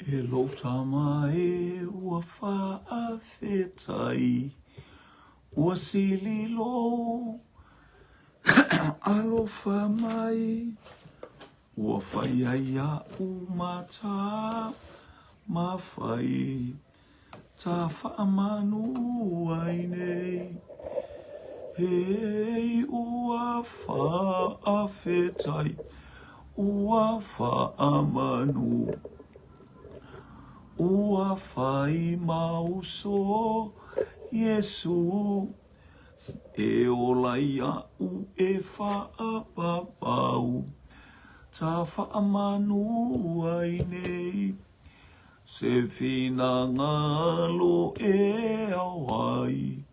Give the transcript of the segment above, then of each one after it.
E lou tama e ua faafetai, ua sili lou alofa mai, ua fai ai iaʻu ma ta mafai, ta faamanu ai nei. Hei ua faafetai, ua faamanu, ua fai ma uso Iesu, e ola iaʻu e faavavau, ta faamanu ai nei. Se finagalo e ao ai,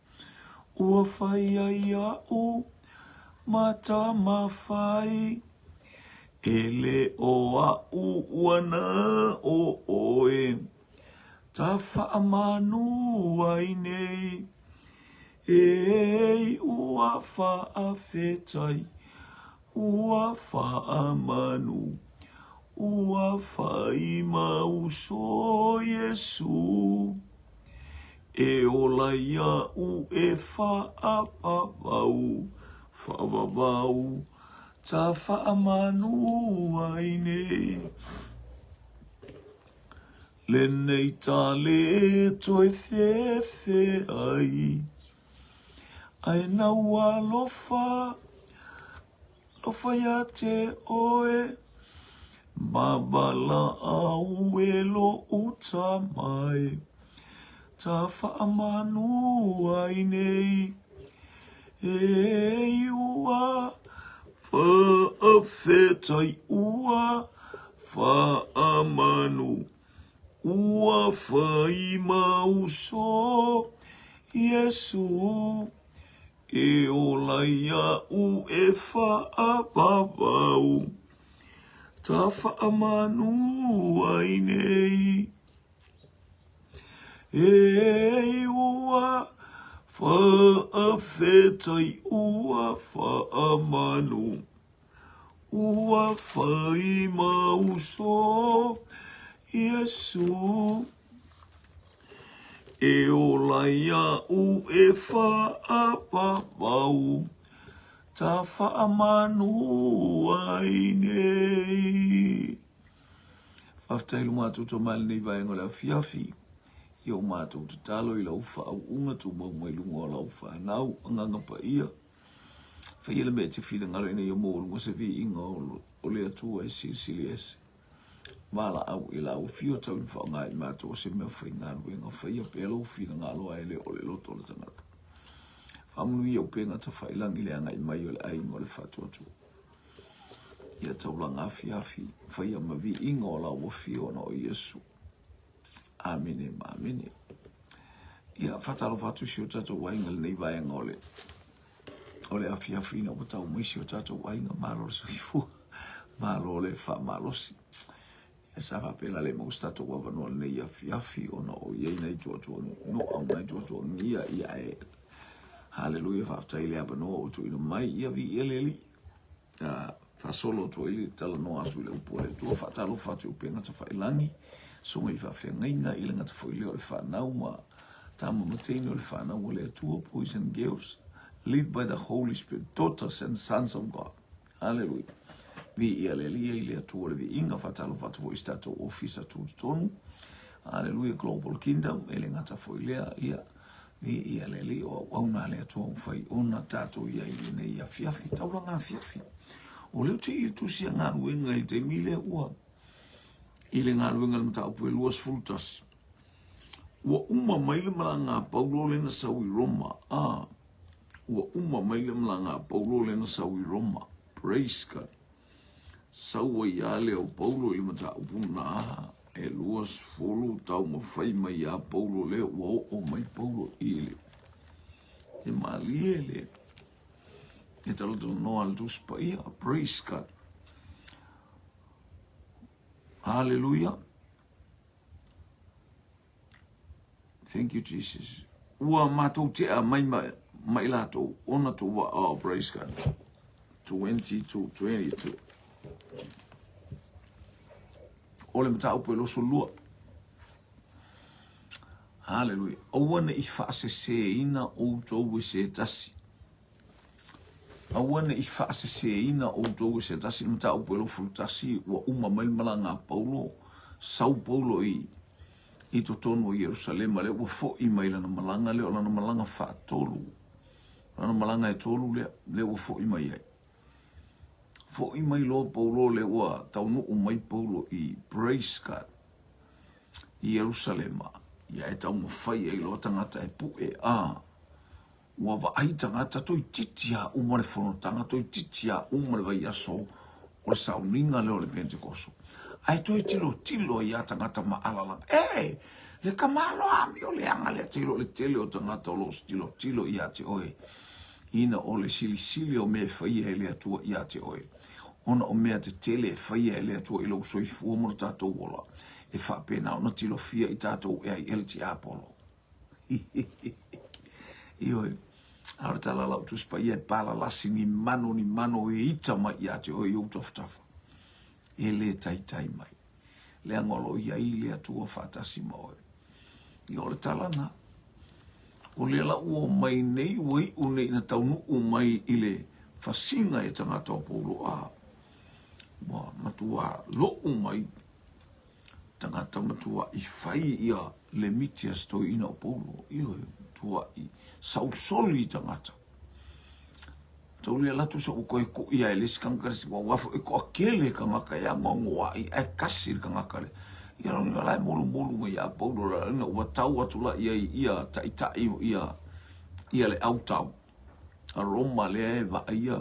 ua fai ai iaʻu ma ta mafai, e le o aʻu ua na o ʻoe, ta faamanu ai nei. E ua faafetai, ua faamanu, ua fai ma uso Iesu. E ola iaʻu e faavavau, faavavau, ta faamanu ai nei. Lenei ta le toe fefe ai, Ae nau alofa, alofa ia te oe, Ma valaau e loʻu tama e, Ta faamanu ai nei, E ua faafetai ua faamanu. Ua fai ma uso Iesu, e ola iaʻu e faavavau, ta faamanu ai nei. E ua faafetai ua faamanu. Ua fai ma uso Iesu, E ola iaʻu e faavavau, Ta faamanu ai nei. Faafetai lo matou tama i lenei vaega o le afiafi. Ia o matou tatalo i lau faauuga tumau mai luga o lau fanau, Agaga Paia. Faia le mea e te finagalo ina ia maualuga se viiga o le Atua e silisili ese. Valaau i lau afio tau ina faaaoga i matou o se mea faigaluega. Faia pea lou finagalo ae le o le loto o le tagata. Faamanuia upega tafailangi le agai mai o le aiga o le faatuatua. Ia taulaga afiafi, faia ma viiga o lau afio ona o Iesu. Amene ma amene. Ia, faatalofa atu si o tatou aiga i lenei vaega o le o le afiafi ina ua tau mai si o tatou aiga, malo le soifua, malo le faamalosi. Ia, sa faapena le maua se tatou avanoa lenei afiafi ona o i ai nai tuatuagia, no au nai tuatuagia, ia e haleluia, faafetai i le avanoa ua tuuina mai, ia viia le Alii. Faasolo atu ai le talanoa atu i le upu a le Atua, faatalofa atu i upega tafailagi, susuga i faafeagaiga, i le gata foi lea o le fanau ma tama ma teine o le fanau a le Atua, boys and girls, lead by the Holy Spirit, daughters and sons of God. Hallelujah. Viia le Alii i le Atua o le viiga, faatalofa atu foi i si tatou ofisa tutotonu. Hallelujah, Global Kingdom, e le gata foi lea, ia, Viia le Alii o auauna a le Atua ua fai ona tatou i ai i lenei afiafi, taulaga afiafi. O lea ou te i le tusi a galuega i le taimi lea ua i le galuega i le mataupu e 21. Ua uma mai le malaga a Paulo lea na sau i Roma. Ah, ua uma mai le malaga a Paulo lea na sau i Roma. Praise God. Sau ai lava lea o Paulo i le mataupu na e 20 taumafai mai ia Paulo lea ua oo mai Paulo i le e malie le e talatalanoa le Tusi Paia. Praise God. Hallelujah. Thank you, Jesus. Ua matou tea mai ma, ma i latou, ona tou wa, oh, praise God. 22, 22. O le mataupu e loso lua. Haleluia. Aua ne i faaseseina outou e se tasi. Aua ne i faaseseina outou e se tasi le mataupu e 21 ua uma mai le malaga a Paulo, sau Paulo i i totonu o Ierusalema, lea ua foi mai lana malaga lea, o lana malaga faatolu, lana malaga e tolu lea, lea ua foi mai ai. Foi mai loa Paulo lea ua taunuu mai Paulo i praise God i Ierusalema, ia e taumafai ai loa tagata e pue a Ua vaai tagata toeitiiti a uma le fonotaga, toeitiiti a uma le vaiaso o le sauniga lea o le Pentekoso. Ae toe tilotilo ai a tagata maʻalalaga. E, le tamaloa amio leaga lea te iloa le tele o tagata o lo o tilotilo ia te oe ina o le silisili o mea e faia e le Atua ia te oe. Ona o mea tetele e faia e le Atua i lou soifua ma lo tatou ola, e faapena ona tilofia i tatou e ai e le tiapolo. Ioe. A o le tala a lau Tusi Paia e palalasi ni mano ni mano e ita mai ia te oe i ou tafatafa. E le taitai mai. Leaga o lo o i ai le Atua faatasi ma oe. Ia o le tala na. O lea la ua omai nei, ua iu nei ina taunuu mai i le fasiga e tagata o Paulo a ua matua lou mai tagata matuaʻi fai ia le miti a se toeaina o Paulo, ioe, matuaʻi sausoli tagata. Tauli alu atu sa ua toe kuʻi ae le isi kanaka le isi, ua foi toatele tagata e anoanoaʻi ae tasi le kanaka lea. Ia lona la e molumolu mai ia Paulo la ina ua tau atu la i ai ia taitai ia ia le autau a Roma lea e vaaia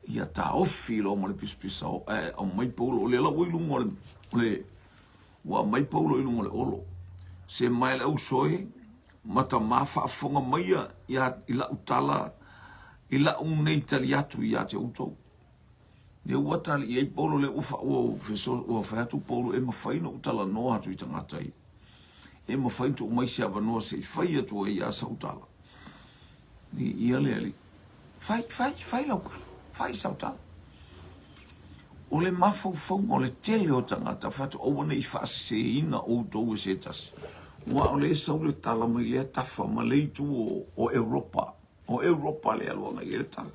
ia taofi loa ma le pisapisa ae aumai Paulo o lea la ua i luga o le, o le ua aumai Paulo i luga o le olo. Se mae le auso e, ma tamā faafofoga maia ia i lau tala i lau nei tali atu ia te outou. Lea ua tali i ai Paulo lea ua fa, ua, ua fai atu Paulo e mafai ona ou talanoa atu i tagata ia. E mafai ona tuu mai se avanoa se i fai atu ai ia sau tala. Ia le Alii. Fai, fai, fai lau tala. Fai sau tala. O le mafaufauga o le tele o tagata fai atu aua ne i faaseseina outou e se tasi. Aua o lea e sau le tala mai lea tafa ma le itu o, o Europa. O Europa lea alu agai i ai le tala.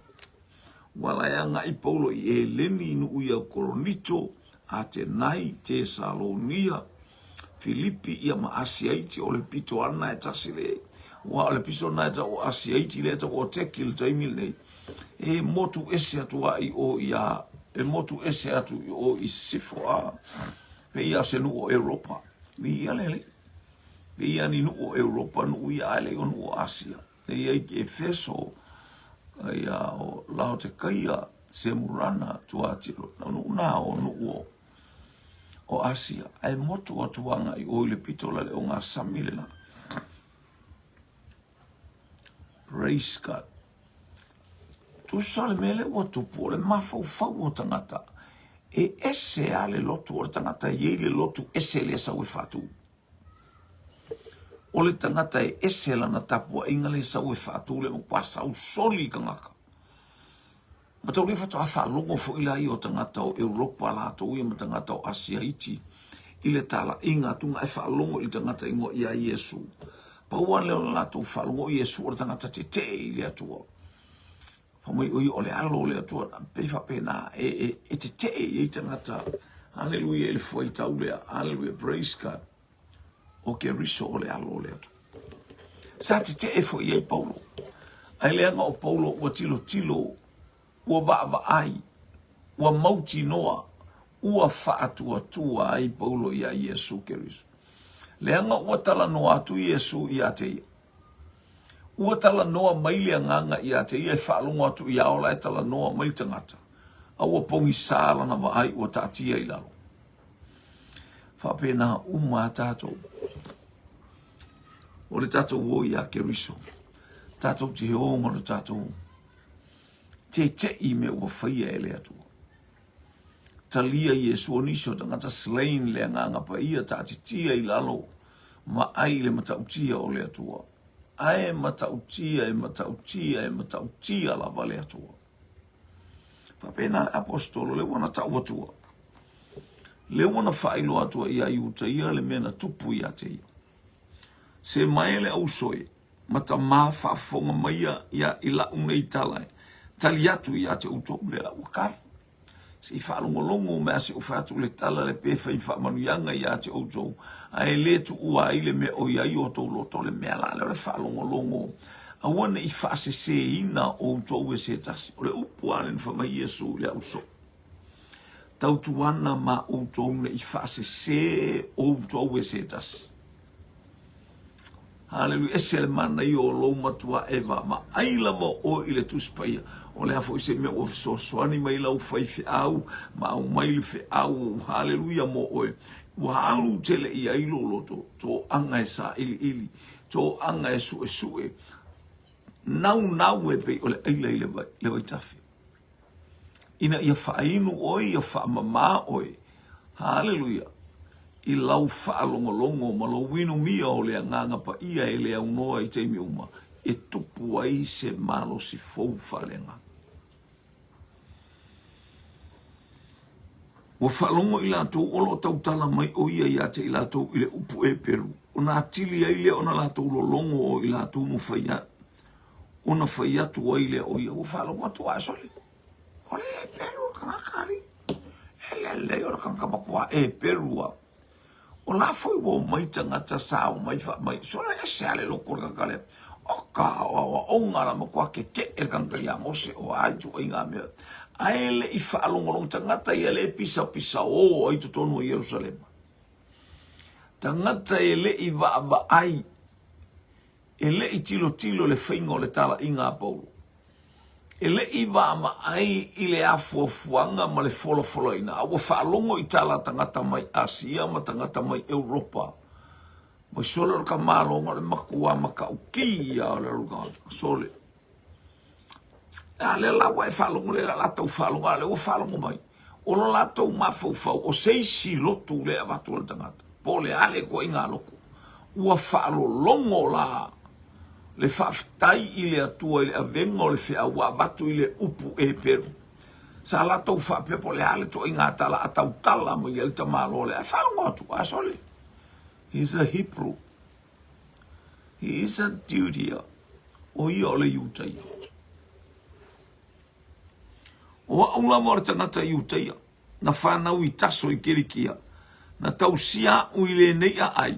Ua la e agai Paulo i Eleni i nuu ia Koronito, Atenai, Tesalonia, Filipi ia ma Asiaiti, o le pito ana e tasi le, ua o le pito na e tau o Asiaiti lea e tau o Teki i le taimi lenei, e motu ese atu a i o ia, e motu ese atu i o i sisifo a, pei ia se nuu o Europa, mi ia le le, pei ia ni nuu o Europa, nuu ia ae le o nuu o Asia. E i ai ki Efeso, ia o Laotekaia, Semurana, Tuatiro, o nuu na o nuu o, o Asia. Ae motu atu agai o i le pito la le o ngā sami le la. Praise God. Tusa le mea lea ua tupu o le mafaufau o tagata. E ese a le lotu o le tagata e i ai le lotu ese lea sau e faatu. O le tagata e ese lana tapuaiga lea sau e faatu le matua sausoli i tagata. Ma tau le faatoa faalogo foi la ia o tagata o Europa latou ia ma tagata o Asia iti i le talaiga atuga e faalogo i le tagata ingoa ia Iesu. Pau lava lea o le latou faalogo o Iesu o le tagata tetee i le Atua. Fai mai o ia o le alo o le Atua, pei faapena e, e, e tetee i ai tagata. Haleluia i le fuaitau lea. Haleluia, praise God. O Keriso o le alo o le Atua. Sa tetee foi i ai Paulo. Ae leaga o Paulo ua tilotilo, ua vaavaai, ua mautinoa, ua faatuatua ai Paulo iā Iesu Keriso. Leaga ua talanoa atu Iesu ia te ia. Ua talanoa mai le Agaga ia te ia e faalogo atu ia ola e talanoa mai le tagata, a ua pogisā lana vaai ua taatia i lalo. Faapena uma a tatou. O le tatou o ia Keriso, tatou te o ma le tatou teteʻi i mea ua faia e le Atua. Talia Iesu o nisi o tagata slain le Agaga Paia taatitia i lalo vaai i le matautia o le Atua. Ae matautia e matautia e matautia lava le Atua. Faapena le apostolo le ua na tau atua. Le ua na faailoa atua ia Iuta ia le mea na tupu ia te ia. Se mai e le auso e, ma tamā faafofoga maia ia i la'u nei tala e tali atu ia te outou, lea la ua kali. Se i faalogologo mai a se i ou fai atu le tala le pe fai faamanuiaga ia te outou, ae le tuua ai le mea o i ai outou loto, le mea la lea o le faalogologo, aua ne i faaseseina outou e se tasi. O le upu lava lea na fai mai Iesu i le auso. Tautuana ma outou ne i faasese outou e se tasi. Haleluia, ese le manaia o lou matua Eva, vaai lava oe i le Tusi Paia. O le a foi se mea ua fesoasoani mai lau faifeau ma aumai le feau, haleluia, mo oe. Ua alu tele i ai lou loto, toaga e sailiili, toaga e suesue, naunau e pei o le aila i le vaitafe. Ina ia faainu oe, ia faamama oe, haleluia, i lau faalogologo ma lou inumia o le Agaga Paia e le aunoa i taimi uma, e tupu ai se malosi fou faaleagaga. Ua faalogo i latou o lo o tautala mai ʻo ia ia te i latou i le upu Eperu, ona atili ai lea ona latou lologo o i latou ma fai ona fai atu ai lea o ia, ua faalogo atu a sole. O le Eperu o le tagata alii. E lelei o le tagata matua Eperu a. O la foi ua omai tagata sa omai faamai, sole ese a le loko o le tagata lea. O ka aoaoga la matua kekeʻe le tagata ia Mose o a ituaiga mea. Ae le i faalogologo tagata ia le pisapisa o ai totonu o Ierusalema. Tagata e le i vaavaai E le i tilotilo le faiga o le talaiga a Paulo. E le i vaavaai i le afuafuaga ma le folafolaina, a ua faalogo i tala a tagata mai Asia ma tagata mai Europa. Mai sole o le tamaloga o le makuā matauti ia o le alu sole. A lea la ua e faalogo lea la latou faalogo, a lea ua faalogo mai. O lo latou mafaufau, o se isi lotu lea e avatu e le tagata, po o le a le ituaiga lotu, ua faalologo la le faafetai i le Atua i le avega o le feau ua avatu i le upu Eperu. Sa latou faapea po o le a le ituaiga tala a tautala mai ai le tamaloa lea. Ae faalogo atu, a sole, he is a Hebrew. He is a Judea. O ia o le Iutaia. O au lava o le tagata Iutaia, na fanau i Taso i Kilikia, na tausia aʻu i lenei aai,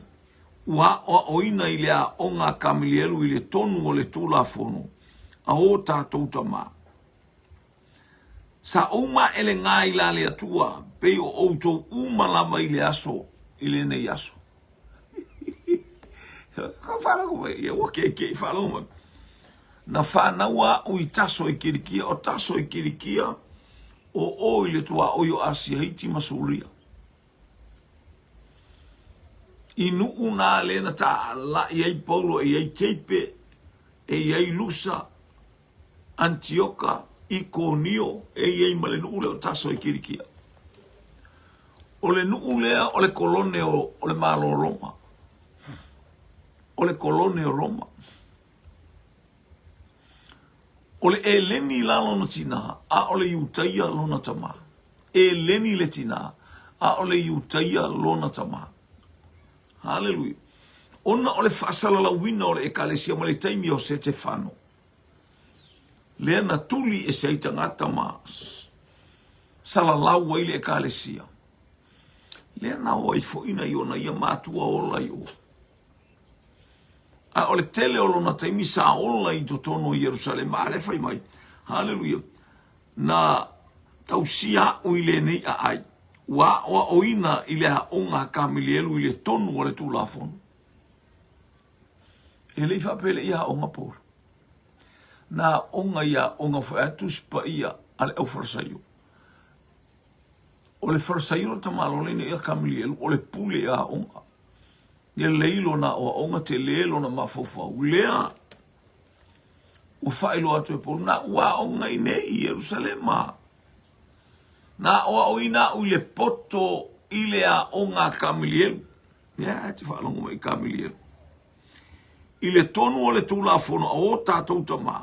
ua aʻoaʻoina i le aoga a Kamilielu i le tonu o le Tulafono a o tatou tamā. Sa ou maelegā i la le Atua, pei o outou uma lava i le aso, i lenei aso. Ka faalogo mai, ia ua kekeʻi faalogo mai. Na fanau aʻu i Taso i Kilikia, o Taso i Kilikia, o o i le tuaoi o Asia Iti ma Suria. I nuʻu nā lea na taalaʻi ai Paulo e i ai Teipe, e i ai Lusa, Antioka, Ikonio, e i ai ma le nuʻu lea o Taso i Kilikia. O le nuʻu lea o le kolone o, o le Malo o Roma. O le kolone o Roma. O le ʻEleni la lona tinā, a o le Iutaia lona tamā. ʻEleni le tinā, a o le Iutaia lona tamā. Haleluia. Ona o le faasalalauina o le ʻekalesia ma le taimi o Setefano, lea na tuli ese ai tagata ma salalau ai le ʻekalesia, lea na o ai foi nai ona ia matua ola i o. A o le tele o lona taimi sa ola i totonu o Ierusalema, a lea fai mai, haleluia, na tausia aʻu i lenei aai, ua aʻoaʻoina i le aoga a Kamilielu i le tonu o le Tulafono. E le i faapea le i aoga Paulo. Na aoga i aoga foi a Tusi Paia a le Aufarasaio. O le Farasaio le tamaloa lenei a Kamilielu, o le pule aoga. Lelei lona aoaoga, tele lona mafaufau. Lea ua faailoa atu e Paulo, na ua aoga i nei i Ierusalema. Na aoaoina au i le poto i le aoga a Kamilielu. Ia, e te faalogo mai i Kamilielu. I le tonu o le Tulafono a o tatou tamā,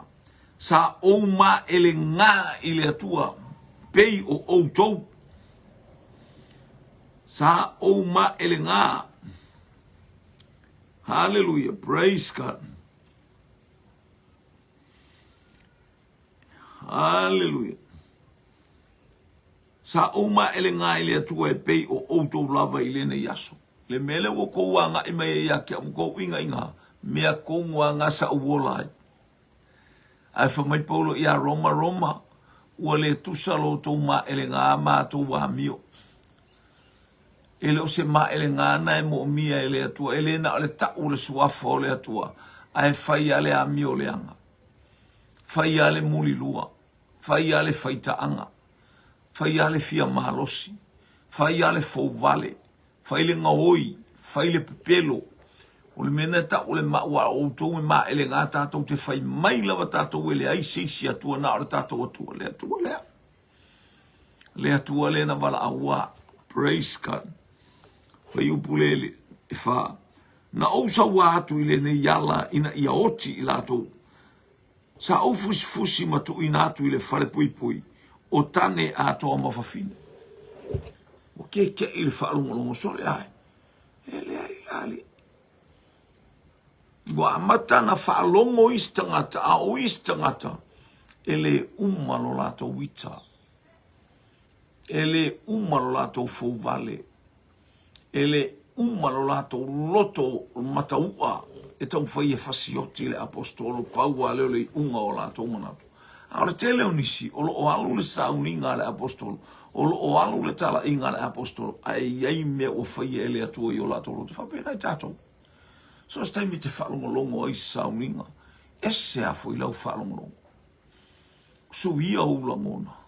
sa ou maelegā i le Atua, pei o outou. Sa ou maelegā. Hallelujah. Praise God. Hallelujah. Sa ou maʻelegā i le Atua e pei o ʻoutou lava i lenei aso. Le mea lea ua kou agaʻi mai ai ia te aʻu ma kou ʻigaʻiga, mea komu aga sa ou ola ai. Ae fai mai Paulo iā Roma, Roma, ua le tusa lo outou maʻelegā ma tou amio. E le o se maʻelegā na e moʻomia e le Atua, e le na o le taʻu o le suafa o le Atua, ae fai a le amio leaga. Fai a le mulilua. Fai a le faitaaga, fai a le fia malosi, fai a le fouvale, fai le gaoi, fai le pepelo. O le mea lena e tau o le mau a outou e maele gā tatou te fai mai lava tatou e leai se isi Atua na o le tatou Atua, le Atua lea. Le Atua lea na valaauā. Praise God. Fuaiupu le e fa. Na ou sauā atu i lenei ala ina ia oti i latou. Sa ou fusifusi ma tuuina atu i le fale puipui o tane atoa ma fafine. Ua kekeʻi le faalogologo sole ae e leai la alii. Ua amata na faalogo isi tagata, a o isi tagata e le uma lo latou ita, e le uma lo latou fouvale, E le uma lo latou loto matauʻa e taumafai e fasioti le Aposetolo, pau a lea o le iuga o latou manatu. A o le tele o nisi, o lo o alu le sauniga a le Aposetolo, o lo o alu le talaiga a le Aposetolo, ae i ai mea ua faia e le Atua i o latou loto. Faapena i tatou. So se taimi e te faalogologo ai i se sauniga, ese a foi lau faalogologo. Suia ou lagona.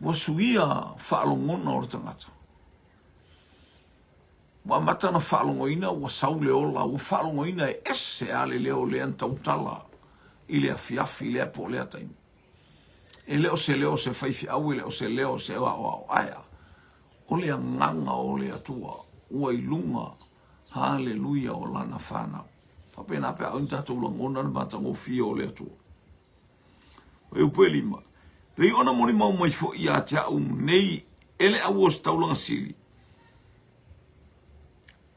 Ua suia faalogona o le tagata. Ua amata ona faalogoina ua sau le ola, ua faalogoina e ese a le leo lea na tautala i le afiafi lea po o lea taimi. E le o se leo o se faifeau, e le o se leo o se aoao, ae a? O le agaga o le Atua ua i luga, haleluia, o lana fanau. Faapena pe a oi na tatou lagona le matagofie o le Atua. O upu e lima, pei ona molimau mai foi ia te au nei e le Auositaulaga Sili,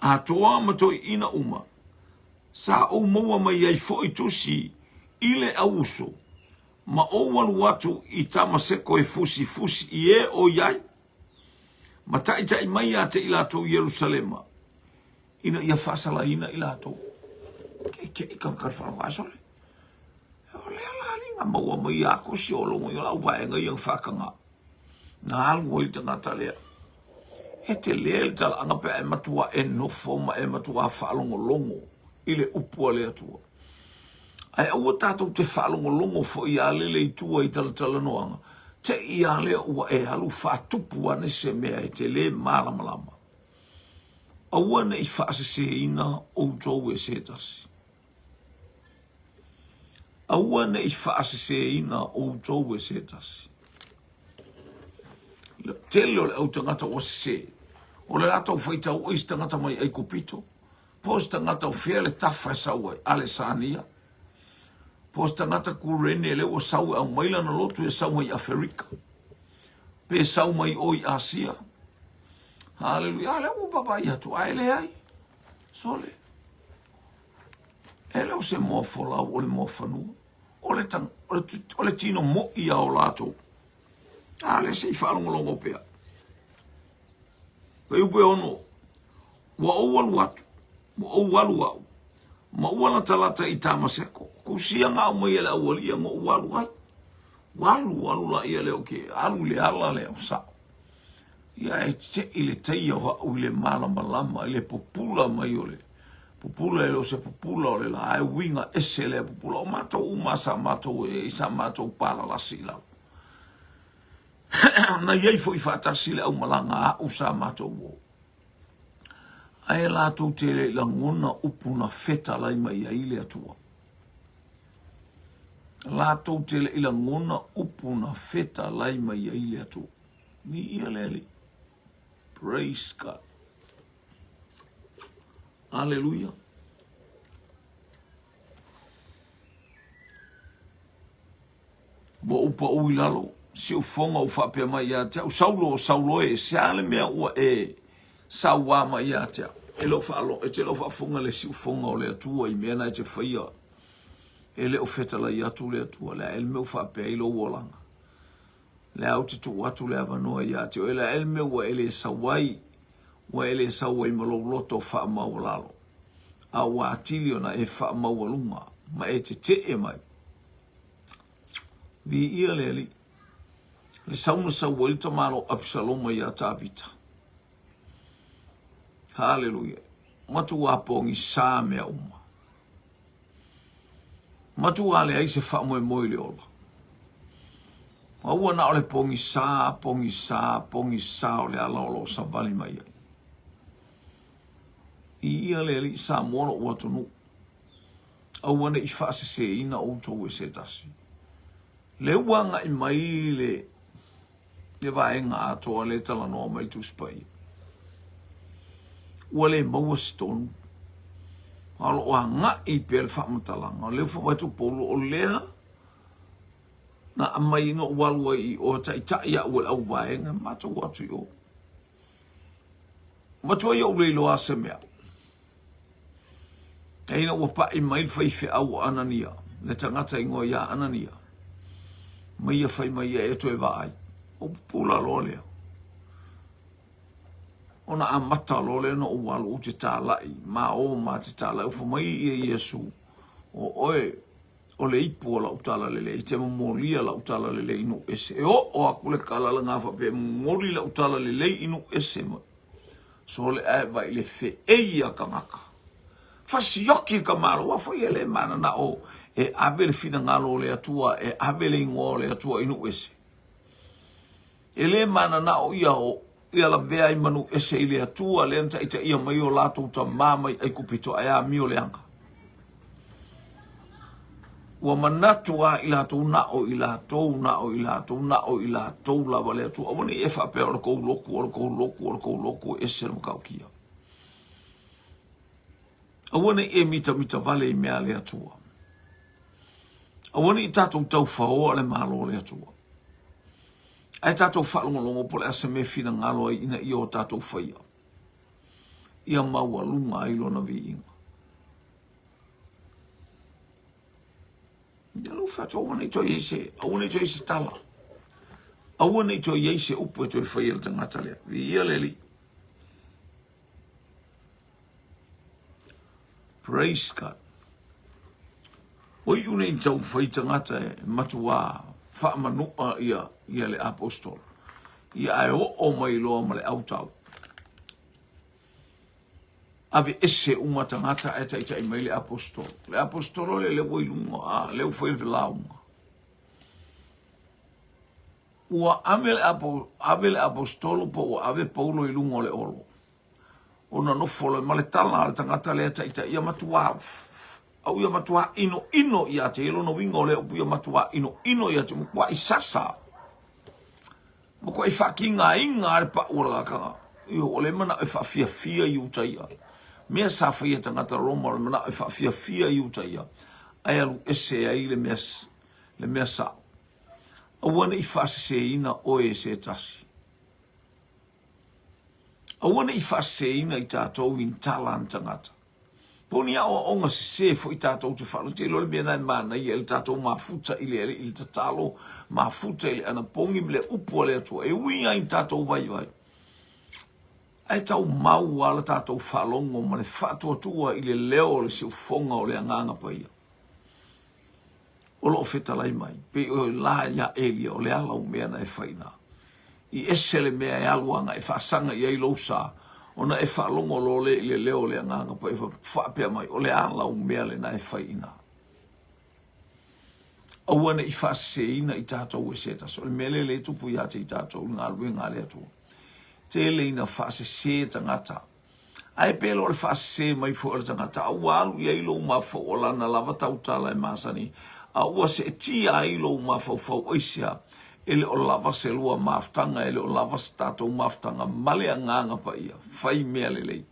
atoa ma toeaiina uma, sa ou maua mai ai foi tusi i le auuso, ma ou alu atu i Tamaseko e fusifusi i e o i ai, ma taitai mai ia te i latou i Ierusalema, ina ia faasalaina i latou. Kekeʻi ka wharawai sole. O lea la alii na maua mai ia aku si o logo i o lau vaega ia na whaakanga. Na alu ai le tagata lea. E tele le talaaga pe a e matua e nofo ma e matua faalogologo i le upu a le Atua. Ae aua tatou te faalogologo foi ia lele i tua i talatalanoaga, te i a lea ua e alu faatupu ane se mea e te le malamalama. Aua ne i faaseseina outou e se tasi. Aua ne i faaseseina outou e se tasi. Le tele o le au tagata ua sese, o le latou faitau ai se tagata mai Aikupito, po o se tagata o fea le tafa e sau ai, Alesania, po o se tagata Kurene lea ua sau e aumai lana lotu e sau mai Aferika, pe sau mai o i Asia. Haleluia, a lea ua vaavaai atu, ae leai, sole. E le o se moa folau o le moa fanua. O le, tang, o le, o le tino moʻi a o latou. A le se i faalogologo pea. Ka upu e ono, ua ou alu atu, ua ou alu au, ma ua latalata i Tamaseko. Kusia ngau mai e le aualia ngo ua alu ai. Ua alu, alu la ia leo ke, alu le ala leo sao. Ia e teʻi le taia o haʻu i le malamalama, i le pupula mai o le pupula, e le o se pupula o le la, ae uiga ese lea pupula. O matou uma sa matou e i sa matou palalasi i lalo. Na i ai foi faatasi le aumalaga aʻu sa matou o. Ae latou te le i lagona upu na fetalai mai ai le Atua. Latou te le i lagona upu na fetalai mai ai le Atua. Viia le Alii. Praise God. Aleluia. Ua ou paʻu i lalo, siufoga ua faapea mai ia te au, Saulo, Saulo e, se a le mea ua e sauā mai ia te au? E le o faalo, e te le o faafofoga le siufoga o le Atua i mea na e te faia. E le o fetalai atu le Atua, le a ea le mea ua faapea ai lou olaga. Le a ou te tuu atu le avanoa ia te oe, le a ea le mea ua e le sau ai, ua e le sau ai ma lou loto faamaualalo, a ua atili ona e faamaualuga ma e tetee mai. Viia le Alii. Le sau na sau ai le tamaloa Apisaloma ia Tavita. Haleluia. Matua pogisa mea uma. Matua leai se faamoemoe i le ola. A ua na o le pogisa, pogisa, pogisa o le ala o lo o savali mai ai. Viia le Alii Samoa lou atunuu. Aua ne i faaseseina outou e se tasi. Lea ua agai mai le le vaega atoa lea e talanoa mai le Tusi Paia. Ua le maua se tonu, a o lo o agai pea le faamatalaga. O lea ua fai atu Paulo, o lea na aumai na ou alu ai i o taitai au e le auvaega, matou atu i o. Matua i ou le iloa se mea. E ina ua pai mai le faifeau o Anania, le tagata igoa ia Anania, ma ia fai mai ia e toe vaai. Ou pupula loa lea. Ona amata loa lea na ou alu ou te talai, ma o ma te talai, ua fai mai ia Iesu, o oe, o le ipu o lau talalelei, e te momolia lau talalelei i nuu ese. E oo aku le kala lena faapea e momoli lau talalelei i nuu ese mai. Sole ae vai le feei a tagata. Fasioki ka malo, ua foi e le mananao e ave le finagalo o le Atua, e ave le igoa o le Atua i nuu ese. E le mananao ia o ia lavea ai ma nuu ese i le Atua lea na taitaia mai o latou tamā mai Aikupito ae amio leaga. Ua manatu lava i latou, na o i latou, na o i latou, na o i latou lava le Atua. Aua ne i e faapea o le kou lotu, o le kou lotu, o le kou lotu e ese le matautia. Aua ne i e mitamita vale i mea a le Atua. Aua ne i tatou taufaoa le Malo o le Atua. Ae tatou faalogologo po o le a se mea e finagalo ai ina ia o tatou faia. Ia maualuga ai lona viiga. Ia lou fai atu, aua ne i toe i ai se, aua ne i toe i ai se tala. Aua ne i toe i ai se upu e toe faia e le tagata lea. Viia le Alii. Praise God. O iu nei tau fai tagata e matuā faamanu'a ia, ia le apostolo. Ia ae oo mai loa ma le autau. Aveese uma tagata ae taitai mai le apostolo. Le apostolo lea lea ua i luga, a, lea ua fai le lauga. Ua ave le, apo, ave le apostolo po ua ave Paulo i luga o le olo. Ona nofo loa ma le tala a le tagata lea taitai ia matuā au ia matuā inoino ia te ia lona uiga o lea upu ia matuā inoino ia te matuā i sasa. Matuai faatigaina lava le pau o le lakaga. Io, o le manao e faafiafia Iutaia. Mea sa faia tagata Roma o le manao e faafiafia Iutaia, ae alu ese ai le mea, le mea sao. Aua ne i faaseseina oe e se tasi. Aua ne i faaseseina i tatou i ni tala a ni tagata. Po o ni aoaoga sese foi tatou te faalogo, te iloa le mea lena e manaia i le tatou mafuta i le Alii, i le tatalo, mafuta i le anapogi ma le upu a le Atua, e ui ai i tatou vaivai. Ae tau mau lava le tatou faalogo ma le faatuatua i le leo o le siufofoga o le Agaga Paia o lo o fetalai mai, pei o la ia Elia, o le a lau mea na e fai ina? I ese le mea e alu ana e faasaga i ai lou sa, ona e faalogo loa lea i le leo o le Agaga Paia faapea mai, o le a lau mea lena e fai ina? Aua ne i faaseseina i tatou e se tasi. O le mea lea lea e tupu ia te i tatou i le galuega a le Atua. Tele ina faasese tagata. Ae pe le o le faasese mai foi o le tagata, a ua alu i ai lou mafaufau o lana lava tautala e masani, a ua seetia ai lou mafaufau, aisea, e le o lava se lua mafutaga, e le o lava se tatou mafutaga ma le Agaga Paia, fai mea lelei.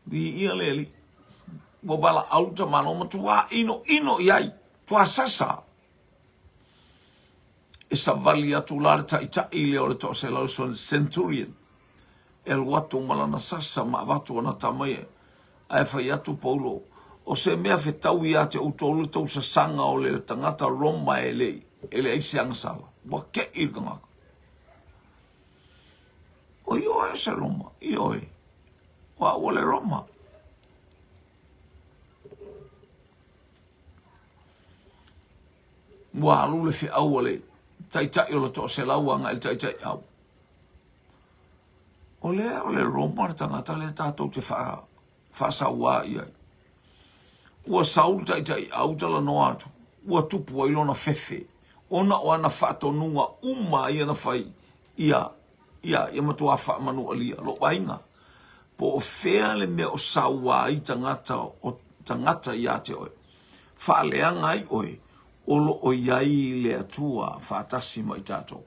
Viia le Alii. Ua valaau le tamaloa matua inoino i ai, tua sasa. E savali atu la le taitai lea o le toaselau centurion. E alu atu ma lana sasa ma avatu ana tama ia. Ae fai atu Paulo, O se mea fetau ia te outou le tou sasaga o le tagata Roma e le e leai se agasala. Ua keʻi le tagata. O ioe o se Roma, ioe. O au o le Roma. Ua alu le feau a le taitai o le toaselau agai i le taitai au. O lea o le Roma le tagata lea tatou te faa, faasauā i ai. Ua sau le taitai au talanoa atu, ua tupu ai lona fefe, ona o ana faatonuga uma ia na fai ia, ia, ia matuā faamanualia lou aiga. Po o fea le mea o sauā ai tagata o tagata iā te oe, faaleaga ai oe, o lo o i ai le Atua faatasi ma i tatou.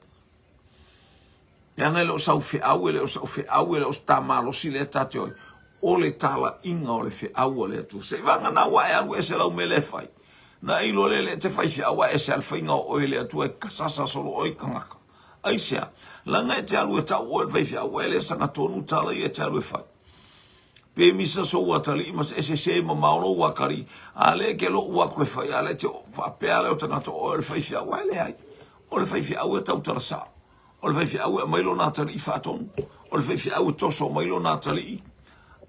Leaga e le o sau feau, e le o sau feau, e le o se tā malosi lea ta te oi. O le talaiga o le feau a le Atua. Se i vagana ua e alu ese lau mea lea e fai. Na e iloa lea le te fai feau a ese a le faiga o oe le Atua e sasa solo oe i kangaka. Aisea? Leaga e te alu e tau oe le fai feau, e le sagatonu tala ia e te alu e fai. Pe misa sou atalii ma se ese mamao lou atalii, a le ke lou aku e fai, a le te faapea lea o tagata o oe o le faifeau, ae leai. O le faifeau e tautala sao. O le faifeau e aumai lona atalii faatonu. O le faifeau e toso mai lona atalii.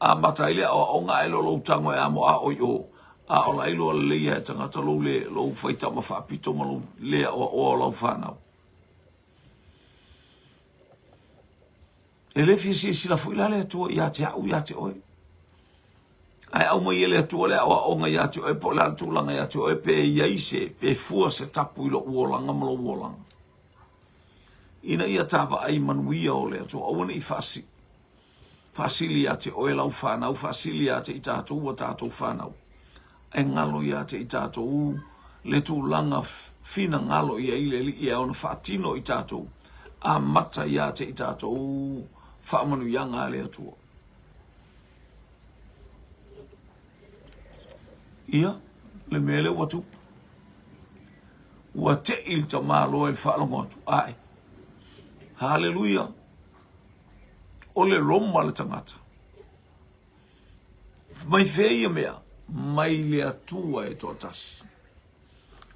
Amata ai le aoaoga ae le o lou tago e amo ao i o. A o la iloa lelei e tagata lou le lou faitama faapito ma lou le aoaoa o lau fanau. E le fia silasila foi la le Atua ia te au ia te oe. Ae aumai e le Atua le aoaoga ia te oe po o le a le tulaga ia te oe pe i ai se, pe fua se tapu i lou olaga ma lou olaga. Ina ia tāvaai manuia o le Atua, aua ne i faasi, faasili ia te oe lau fanau, faasili ia te i tatou ua tatou fanau. Ae galo ia te i tatou le tulaga finagalo i ai le Alii e ao ona faatino i tatou, amata ia te i tatou faamanuiaga a le Atua. Ia, le mea lea ua tupu. Ua tei le tamaloa i le faalogo atu, ae. Haleluia! O le Roma le tagata. Mai fea ia mea? Mai le Atua e toatasi.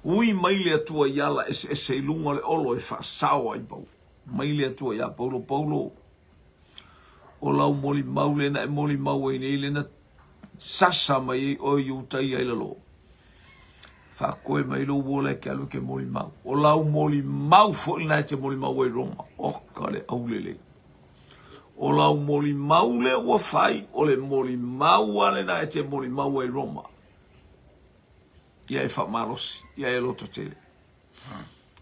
Ui mai le Atua i ala eseese i luga o le olo e faasao ai Paulo. Mai le Atua iā Paulo, Paulo, o lau molimau lea na e molimau ai nei, lea na sasa mai ai oe i utai ai lalo. Faakoe mai lou ola e ke alu ke molimau. O lau molimau foi lena e te molimau ai Roma. Oka le aulelei. O lau molimau lea ua fai, o le molimau lava lena e te molimau ai Roma. Ia e faamalosi, ia e lototele.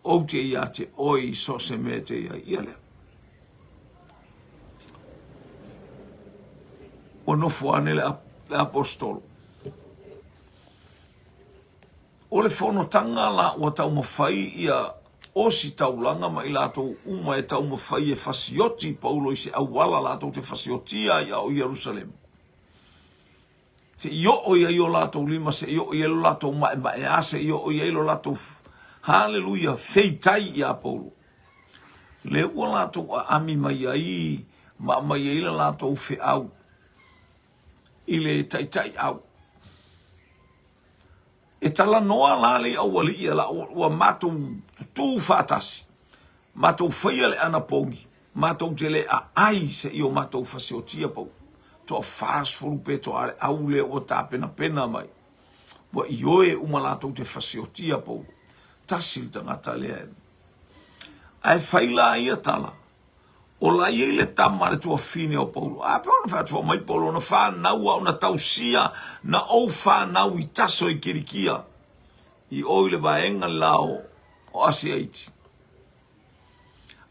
Ou te ia te oe i so se mea te ia ia lea. Ua nofo ane le, le apostolo. O le fonotaga la ua taumafai ia ositaulaga ma i latou uma e taumafai e fasioti i Paulo i se auala latou te fasiotia ai a o Ierusalema. Se i oo i ai o latou lima, se i oo i ai lo latou maemaea, se i oo i ai lo latou haleluia feitai iā Paulo. Lea ua latou aami mai ai ma aumai ai le latou feau i le taitai au. E talanoa la le aualii ia la ua matou tutū faatasi, matou faia le anapogi, matou te le aai seia o matou fasiotia pau toa 40 pe toa le au lea ua tapenapena mai. Ua ioe uma latou te fasiotia pau. Tasi le tagata lea. Ae fai la ia tala, O la i ai le tama a le tuafine o Paulo. A pe ona fai atu fai mai Paulo, na fanau au, na tausia, na ou fanau i Taso i Kilikia, i o i le vaega le la o, o Asia Iti.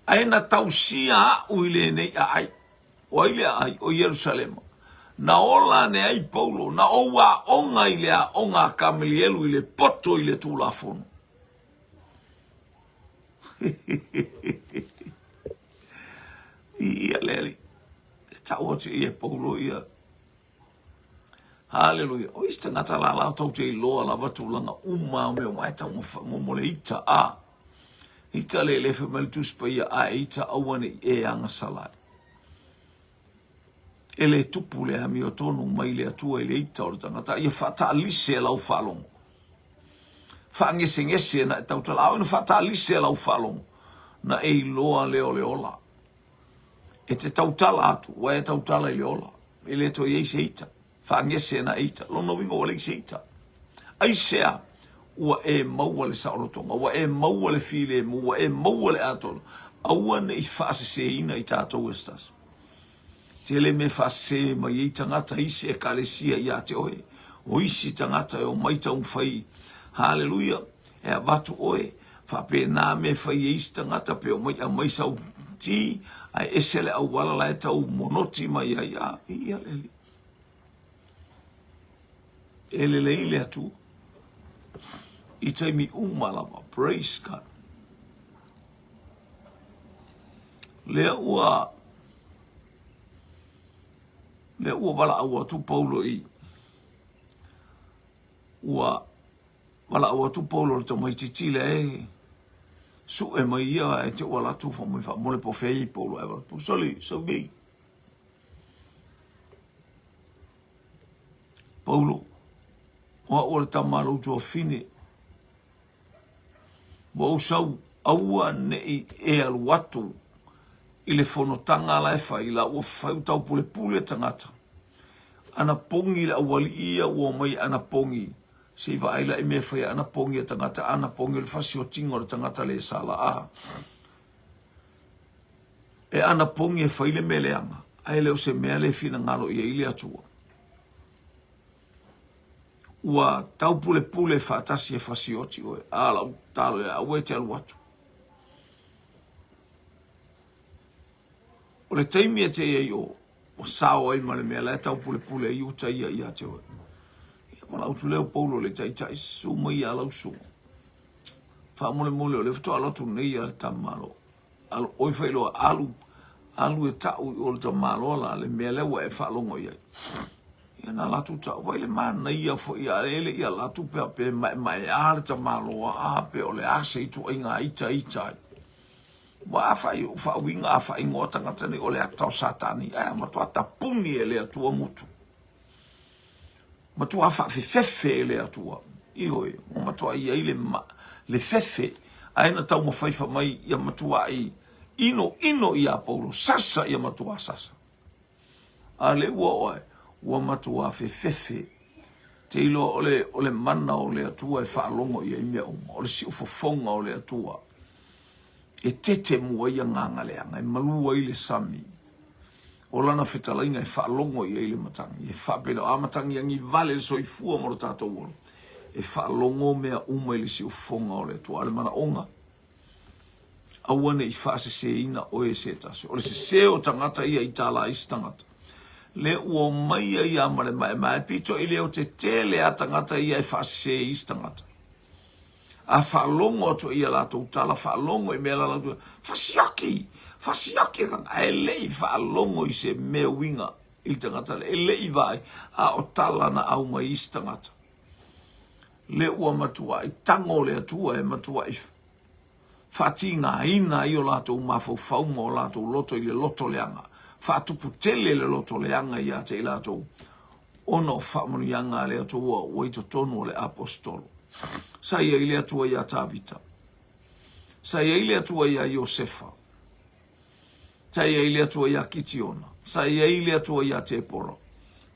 Ae na tausia a'u i lenei aai. O ai le aai? O Ierusalema. Na ola ane ai Paulo, na ou aoga i le aoga a Kamelielu i le poto i le Tulafono. Ia le alii. E tau atu i e Paulo ia. Haleluia. O isi tagata la la tou te iloa lava tulaga uma o mea uma e tau mo mo le ita a. Ita le le fai mai le Tusi Paia a e ita aua ne i e agasala ai. E le tupu le amiotonu mai le Atua i le ita o le tagata, a ia faataalise lau faalogo. Faagesegese na e tautala, a o ina faataalise lau faalogo, na e iloa lea o le ola. E te tautala atu, ua e tautala i le ola, e le toe i ai se ita. Faagese na e ita, lona uiga ua leai se ita. Aisea? Ua e maua le saolotoga, ua e maua le filemu, ua e maua le atoa. Aua ne i faaseseina i tatou e se tasi. Tele mea faasese mai ai tagata isi ekalesia ia te oe. O isi tagata e omai taumafai, haleluia, e avatu oe, faapena mea e fai e isi tagata pe omai aumai sau ti, ae ese le auala la e tau monoti mai ai, a, ia le Alii. E lelei le Atua i taimi uma lava. Praise God. Lea ua lea ua valaau atu Paulo i ua valaau atu Paulo i le tamaitiiti lea e sue mai ia e te ua latou fai mai faamole po o fea i Paulo ae valaau soli sau nei Paulo o au o le tama a lou tuafine Ua ou sau, aua ne i e alu atu i le fonotaga la e fai, la ua fai ua taupulepule tagata. Ana pogi le aualii ia ua omai ana pogi, se i vaai la i mea e fai ana pogi a tagata, ana pogi o le fasiotiga o le tagata le sala a. E ana pogi e fai le mea leaga, ae le o se mea le finagalo i ai le Atua. Ua taupulepule faatasi e fasioti oe. A lau tatalo ia aua e te alu atu. O le taimi e te i ai o, ua sao ai ma le mea la e taupulepule ai uta ia ia te oe. Ia valaau atu lea o Paulo i le taitai, susu mai ia lau susuga. Faamolemole o lea faatoa alu atu nei a le tamalo. Alu, oi failoa, alu, alu e tau i o le tamaloa la le mea lea ua e faalogo i ai. Ia na latou tau, vai le manaia foi a ele ia latou pea pe maemaea le tamaloa a pe o le a se ituaiga ita ita ai. Ua a fai, faauiga a faaigoa tagata nei o le ata o Satani, ae matua tapuni e le Atua gutu. Matua faafefefe e le Atua. Ioe, ua matua i ai le, le fefe, ae na taumafai fai mai ia matuai ino ino iā Paulo, sasa ia matua sasa. A le ua oe, ua matua fefefe. Te iloa o le, o le mana o le Atua e faalogo i ai mea uma, o le siufofoga o le Atua. E tete mua ai agaga leaga, e malu ai le sami. O lana fetalaiga e faalogo i ai le matagi, e faapena, a matagiagi vale le soifua ma lo tatou ola, e faalogo mea uma i le siufofoga o le Atua. A o le manaoga, aua ne i faaseseina oe e se tasi. O le sese o tagata ia i tala ai isi tagata. Le ua omai ai a ma le maemae, pito i le o te tele a tagata ia e faasese i isi tagata. A faalogo atu i a latou tala, faalogo i mea la latou, fasioti, fasioti, ae le i faalogo i se mea uiga i le tagata lea, e le i vaai, a o tala na aumai isi tagata. Le ua matuai tago le Atua e matuai faatigaina ai o latou mafaufau ma o latou loto i le loto leaga, faatupu tele le loto leaga ia te i latou, ona o faamanuiaga a le Atua ua i totonu o le Aposetolo. Sa i ai le Atua iā Tavita. Sa i ai le Atua iā Iosefa. Sa i ai le Atua iā Kitiona. Sa i ai le Atua iā Tepora.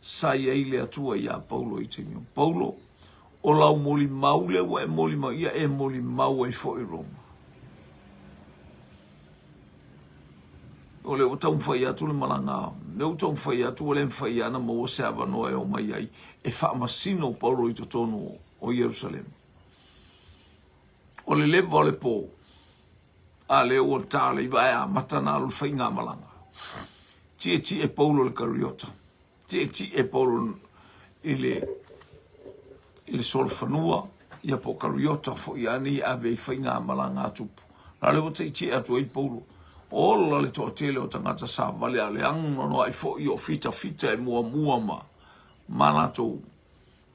Sa i ai le Atua iā Paulo i taimi o Paulo. O lau molimau lea ua e molimau, ia e molimau ai foi Roma. O lea ua taumafai atu le malaga, lea ua taumafai atu ua le mafai lava ona maua se avanoa e omai ai e faamasino Paulo i totonu o Ierusalema. O le leva o le po, a lea ua ta le iva ae amata ona alu le faigamalaga. Tietie Paulo i le kariota. Tietie Paulo i le i le solofanua, ia po o kariota foi anei e ave i faigamalaga a tupu. La lea ua tietie atu ai Paulo. Ola le toatele o tagata savali a o le anoanoai foi o fitafita e muamua ma ma latou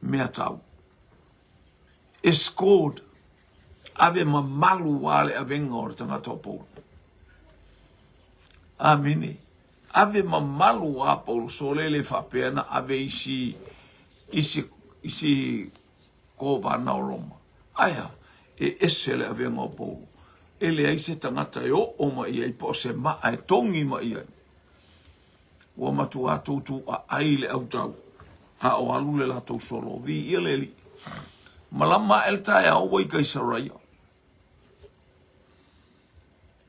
meatau. Escort, ave mamalu a le avega o le tagata o Paulo. Amene. Ave mamalu a Paulo sole le faapea na ave isi isi isi kovana o Roma. Ae a? E ese le avega o Paulo. E leai se tagata e oo mai i ai po o se maa e togi mai i ai. Ua matuā tūtūaai le autau, a o alu le latou solo. Viia le Alii. Malama aʻe le taeao ua i Kaisaraia.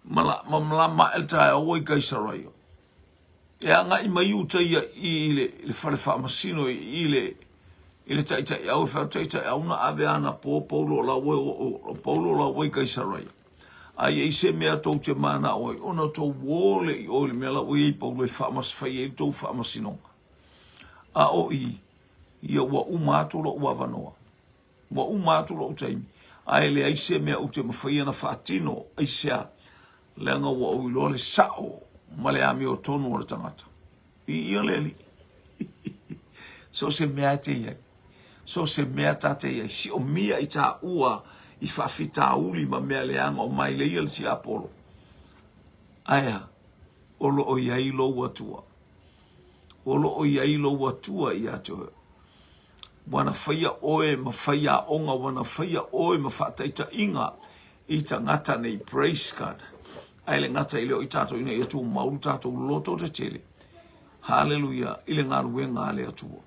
Malama aʻe le taeao ua i Kaisaraia. E agai mai uta ia i le, le fale faamasino i le i le taitaiau e fai atu taitaiau na ave ana po Paulo la ua o Paulo la ua i Kaisaraia. A i ai se mea tou te manao ai, ona tou uō lea i o i le mea la ua i ai Paulo e faamas fai ai le tou faamasinoga. A o i, ia ua uma atu lou avanoa. Ua uma atu lou taimi, a e leai se mea ou te mafaia ona faatino, aisea? Leaga ua ou iloa le sao ma le amiotonu o le tagata. Viia le Alii. So o se mea e te i ai. So o se mea ta te i ai. Siomia i taua i faafitauli ma mea leaga o maileia le tiapolo. Ae a? O lo o i ai lou Atua. O lo o i ai lou Atua ia te oe. Ua na faia oe ma faiaoga, ua na faia oe ma faataitaiga i tagata nei. Praise God. Ae le gata i lea o i tatou ina ia tumau lo tatou loto tetele. Haleluia i le galuega a le Atua.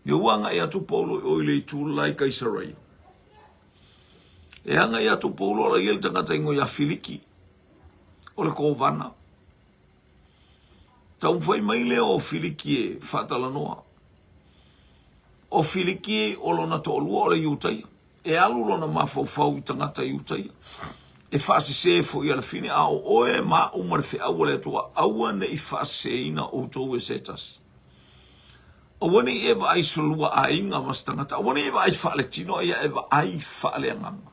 Ia ua agai atu Paulo i o i le itu la i Kaisaraia. E agai atu Paulo ala ia le tagata ingoa ia Filiki o le kovana. Taumafai mai lea o Filiki e faatalanoa. O Filiki o lona toalua o le Iutaia. E alu lona mafaufau i tagata Iutaia. E faasese foi ia Lafine, a o oe ma au ma le feau a le Atua, aua ne i faaseseina outou e se tasi. Aua ne i e vaai solua aiga ma se tagata, aua ne i e vaai faaletino, a ia e vaai faaleagaga.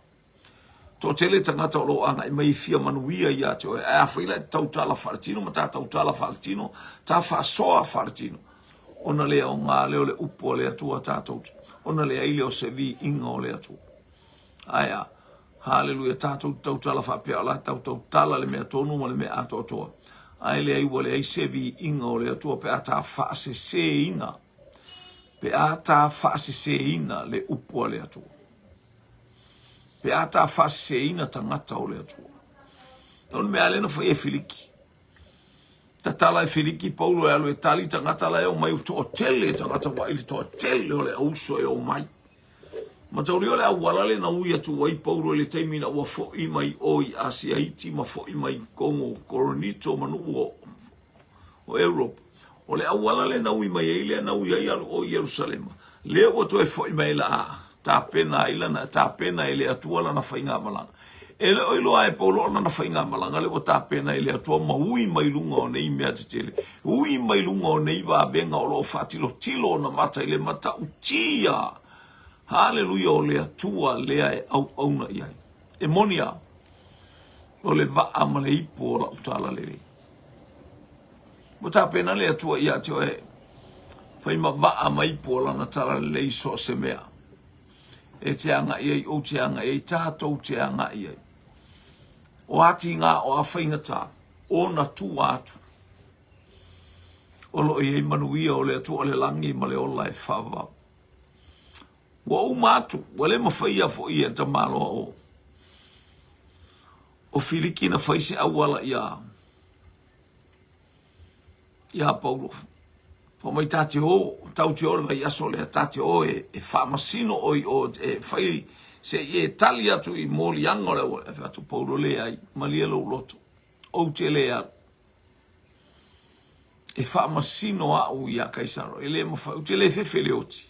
Toatele tagata o lo o agai mai e fia manuia ia te oe, ae afai la e tautala faaletino ma ta tautala faaletino, ta faasoa faaletino, ona le aoga lea o le upu a le Atua tatou te, ona leai lea o se viiga o le Atua. Ae a? Haleluia, tatou te tautala faapea o la e tautautala le mea tonu ma le mea atoatoa. Ae leai ua leai se viiga o le Atua pe a ta faaseseina, pe a ta faaseseina le upu a le Atua. Pe a ta faaseseina tagata o le Atua. O le mea lea na fai e Filiki. Tatala e Filiki Paulo e alu e tali tagata la e omai, o toatele tagata vaai le toatele o le auso e omai. Mataulia o le auala le na ui atu ai Paulo i le taimi na ua fo'i mai o i Asia iti ma fo'i mai Kongo, Korinito ma nuu o o Europe. O le auala le na ui mai ai lea na ui ai alu o Ierusalema. Lea ua toe fo'i mai la a tapena ai lana, tapena e le Atua lana faigamalaga. E le o iloa e Paulo o lana faigamalaga lea ua tapena e le Atua ma ui mai luga o nei mea tetele, ui mai luga o nei vavega o lo o faatilotilo ona mata i le matautia, haleluia, o le Atua lea e auauna i ai. E moni a, o le vaa ma le ipu o lau talalelei. Ua tapena le Atua ia te oe, fai ma vaa ma ipu o lana talalelei so o se mea. E te agai ai, ou te agai ai, tatou te agai ai. O a tigā, o a faigata, ona tua atu. O lo o i ai manuia o le Atua o le lagi ma le ola e faavavau. Ua uma atu, ua le mafaia foi e le tamaloa o o Filiki na fai se auala ia ia Paulo. Fai mai ta te o, tau te o le vaiaso lea, ta te o e, e faamasino oi o e fai se i e tali atu i moliaga o le auala. E fai atu Paulo, leai, malie lou loto, ou te le alu. E faamasino au ia Kaisara, e le mafai, ou te le fefe i le oti.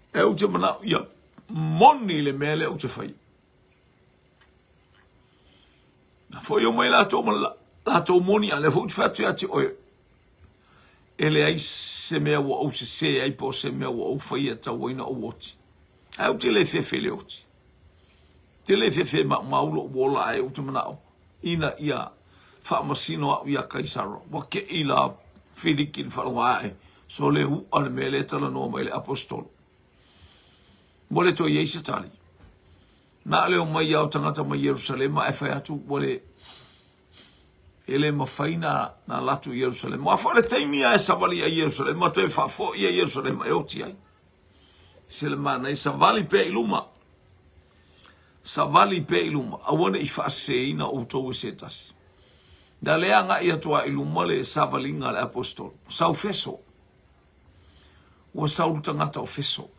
E ou te manao ia moni le mea lea ou te faia. Na foi o mai latou ma latou moni, a lea foi ou te fai atu ia te oe, e leai se mea ua ou sesē ai po o se mea ua ou faia e tatau ai ona ou oti. Ae ou te le fefe i le oti. Te le fefe e maumau lou ola ae ou te manao ina ia faamasino au ia Kaisara. Ua kei la Filiki i le faalogo ae, so le u'a le mea lea e talanoa mai le Aposetolo. Ua le toe i ai se tali. Na le omai lava o tagata mai Ierusalema ae fai atu ua le. E le mafai na alu atu i Ierusalema. Aua foi o le taimi lava e savali ai i Ierusalema, toe faafoi ai i Ierusalema e oti ai. Se le manaia, savali pea i luma. Savali pea i luma, aua ne i faaseseina outou e se tasi. Na le agai atu lava i luma le savaliga a le aposetolo. Sau feso. Ua sau le tagata o Feso.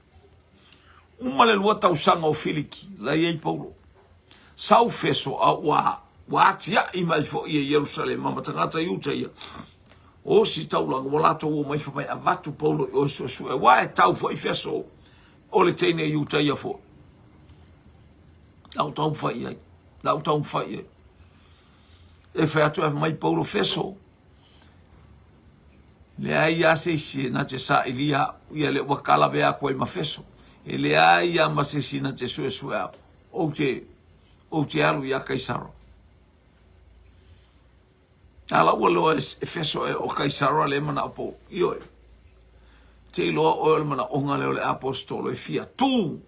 Uma le lua tausaga o Filiki, la i ai Paulo. Sau Feso, a ua, ua atia'i mai foi e Ierusalema ma tagata Iuta ia. Osi taulaga, ua latou omai fai mai, avatu Paulo i o e suesue, aua e tau foi Feso o le teine Iuta ia foi. Lau taumafai i ai, lau taumafai i ai. E fai atu e mai Paulo Feso, Leai lava se isi e na te sailia au, ia lea ua kalavea atu ai ma Feso. E leai lava ma se isi na te suesue au. Ou te, ou te alu iā Kaisara. A la ua loa e Feso e o Kaisara le manao Paulo. Ioe. Te iloa oe o le manaoga lea o le aposetolo e fia tū.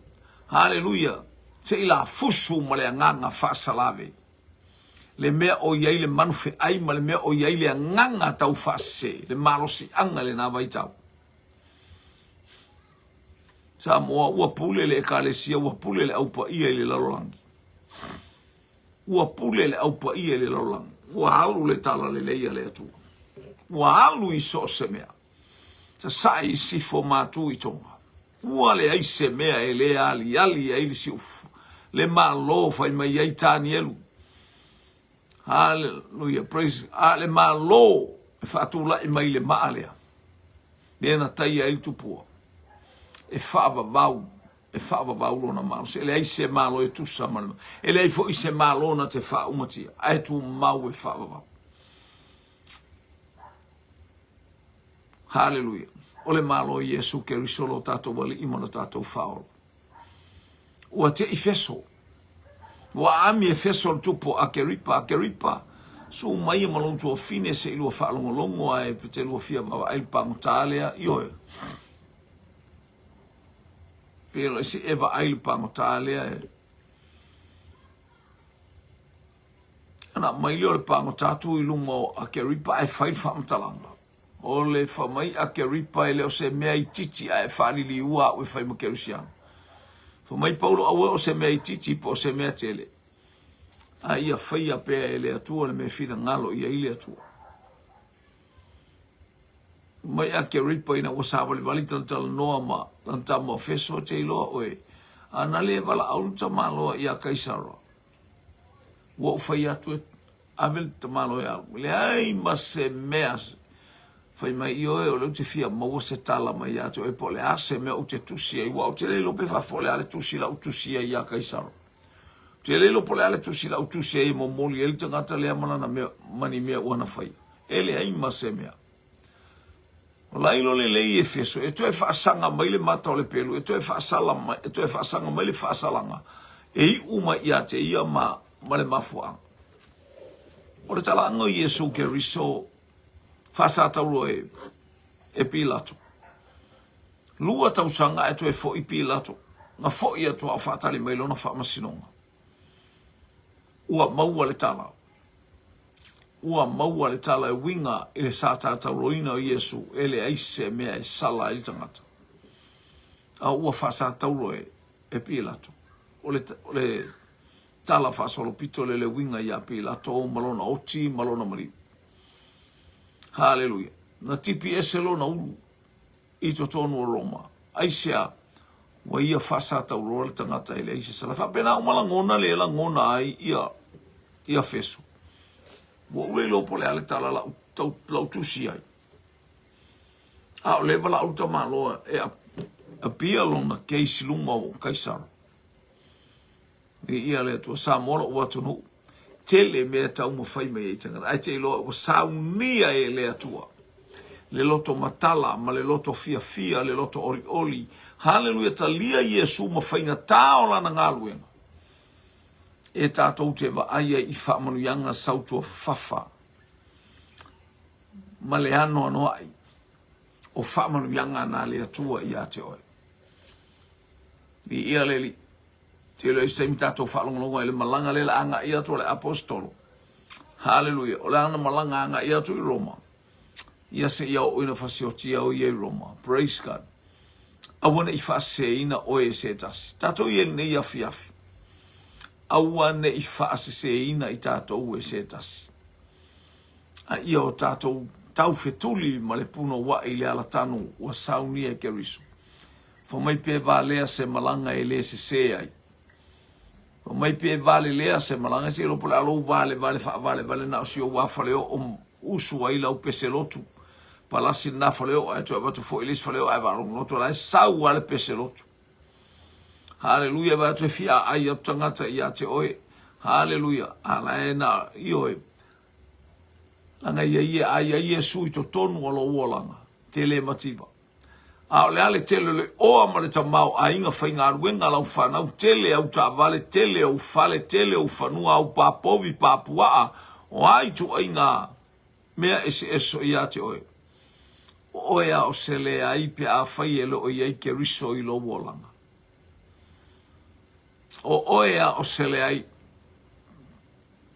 Haleluia. Se i lafusu ma le agaga faasalave. le mea o i ai le manu feai ma le mea o i ai le agaga tau faasese, le malosiaga i lena vaitau. Samoa, ua pule le Ekalesia, ua pule le Au Paia i le lalolagi. Ua pule le Au Paia i le lalolagi. Ua alu le talalelei a le Atua. Ua alu i so o se mea. Sasae i sifo matu i Tonga. Ua leai se mea e le aliali ai le siufu, le Malo fai mai ai Tanielu. Haleluia, praise, a le Malo e faatulai mai le maa lea, lea na taia ai le tupua, e faavavau, e faavavau lona malosi. E leai se Malo e tusa ma le, e leai foi se Malo na te faaumatia, ae tumau e faavavau. Haleluia. O le Malo o Iesu Keriso lo tatou Alii ma lo tatou Faaola. Ua te i Feso. Ua aami e Feso le tupu o Akeripa. Akeripa, su mai ma lou tuafine se i lua faalogologo ae pe te lua fia vaavaai le pagota lea. Ioe. Pe se e vaai le pagota lea e Ona aumai lea o le pagota atu i luma o Akeripa ae fai le faamatalaga. O le fai mai Akeripa e le o se mea itiiti ae faaliliua au e fai ma Kerisiano. Fai mai Paulo aua o se mea itiiti po o se mea tele. A ia faia pea e le Atua le mea finagalo i ai le Atua. Mai Akeripa ina ua savalivali talatalanoa ma lana tama o Feso te iloa oe, a na le valaau le tamaloa iā Kaisara. Ua ou fai atu e ave le tamaloa e alu. Leai ma se mea fai mai, ioe, o lea ou te fia maua se tala mai ia te oe po o le a se mea ou te tusi ai, aua ou te le iloa pe faafoi o le a le tusi la ou tusi ai iā Kaisara. Ou te le iloa po o le a le tusi la ou tusi ai e momoli ai le tagata lea ma lana mea, ma ni mea ua na faia. E leai ma se mea. O lailo lelei Efeso, e toe faasaga mai le mata o le pelu, e toe faasala mai, e toe faasaga mai le faasalaga, e iu mai ia te ia ma, ma le mafuaaga. O le talaaga o Iesu Keriso faasatauro e, e Pilato. Lua tausaga ae toe foi Pilato, na foi atu a o faatali mai lona faamasinoga. Ua maua le tala. Ua maua le tala e uiga i le sātātauroina o Iesu e leai se mea e sala ai le tagata. A ua faasātauro e, e Pilato. O le, o le tala faasolopito lea le uiga iā Pilato ma lona oti ma lona maliu. Haleluia. Na tipi ese lona ulu i totonu o Roma. Aisea? Ua ia faasatauroa le tagata e leai se sala. Faapena uma lagona lea e lagona ai ia, ia Feso. Ua ou le iloa po o le a le tala lau, tau, lau tusi ai. A o lea e valaau le tamaloa e apia lona case i luma o Kaisara. Viia le Atua, Samoa lou atunuu, tele mea e taumafai mai ai tagata, ae te iloa ua saunia e le Atua le loto matala ma le loto fiafia, le loto olioli. Haleluia, talia Iesu ma faigata o lana galuega e tatou te vaai ai i faamanuiaga sautuafafafa ma le anoanoai o faamanuiaga na le Atua ia te oe. Viia le Alii. Tele ai se taimi tatou faalogologo ai i le malaga lea le agai atu a le Aposetolo. Haleluia! O le a na malaga agai atu i Roma, ia seia oo ina fasiotia o ia i Roma. Praise God. Aua ne i faaseseina oe e se tasi. Tatou i ai lenei afiafi. Aua ne i faaseseina i tatou e se tasi. A ia o tatou taufetuli ma le punouai i le alatanu ua saunia e Keriso. Fai mai pe valea se malaga e le sese ai. Fai mai pe valelea se malaga, se iloa po o le a lou valevale faavalevale na o si ou lava faleoo usu ai lau pese lotu. Palasi lena faleoo ae toe avatu foi i le isi faleoo ae faalogologo atu o la e sau lava le pese lotu. Haleluia, vaai atu e fia aai atu tagata ia te oe. Haleluia, a la e na, ioe, Leaga ia ia, a ia Iesu i totonu o lou olaga, te le mativa. A o le a le tele o le oa ma le tamaoaiga faigaluega lau fanau, tele au taavale, tele ou fale, tele ou fanua, au pā povi, pā puaa, o a ituaiga mea eseese o ia te oe. O oe a o se leai pe afai e le o i ai Keriso i lou olaga. O oe a o se leai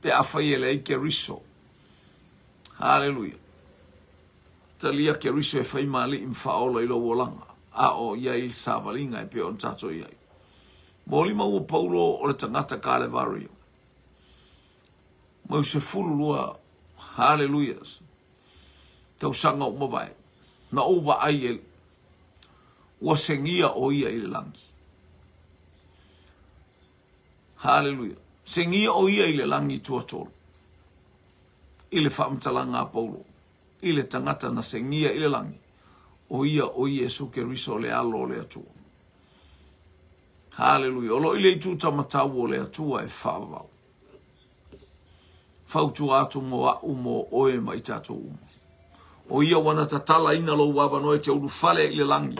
pe afai e leai Keriso. Haleluia. Talia Keriso e fai ma alii ma faaola i lou olaga, a o i ai le savaliga e pei ona tatou i ai. Molimau o Paulo o le tagata Kalevario. Mau 12, haleluia, tausaga ua mavae, na ou vaai e ua segia o ia i le lagi. Haleluia. Segia o ia i le lagi tuatolu. I le faamatalaga a Paulo, i le tagata na segia i le lagi, o ia o Iesu Keriso le Alo o le Atua. Haleluia. O lo o i le itu tamatau o le Atua e faavavau. Fautua atu mo a'u, mo oe ma i tatou uma. O ia ua na tatalaina lou avanoa e te ulufale i le lagi,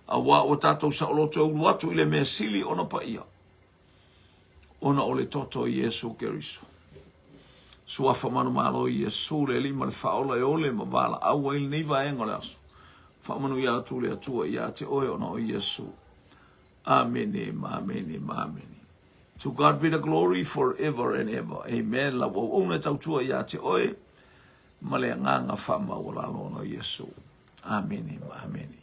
auā ua tatou saoloto e ulu atu i le mea sili ona paia, ona o le toto o Iesu Keriso. Suafa manumalo o Iesu le Alii ma le Faaola e ole ma valaau ai lenei vaega o le aso. Faamanuia atu le Atua ia te oe ona o Iesu. Amene ma amene ma amene. To God be the glory for ever and ever. Amen. Lau auauna e tautua ia te oe ma le agaga faamaualalo ona o Iesu. Amene ma amene.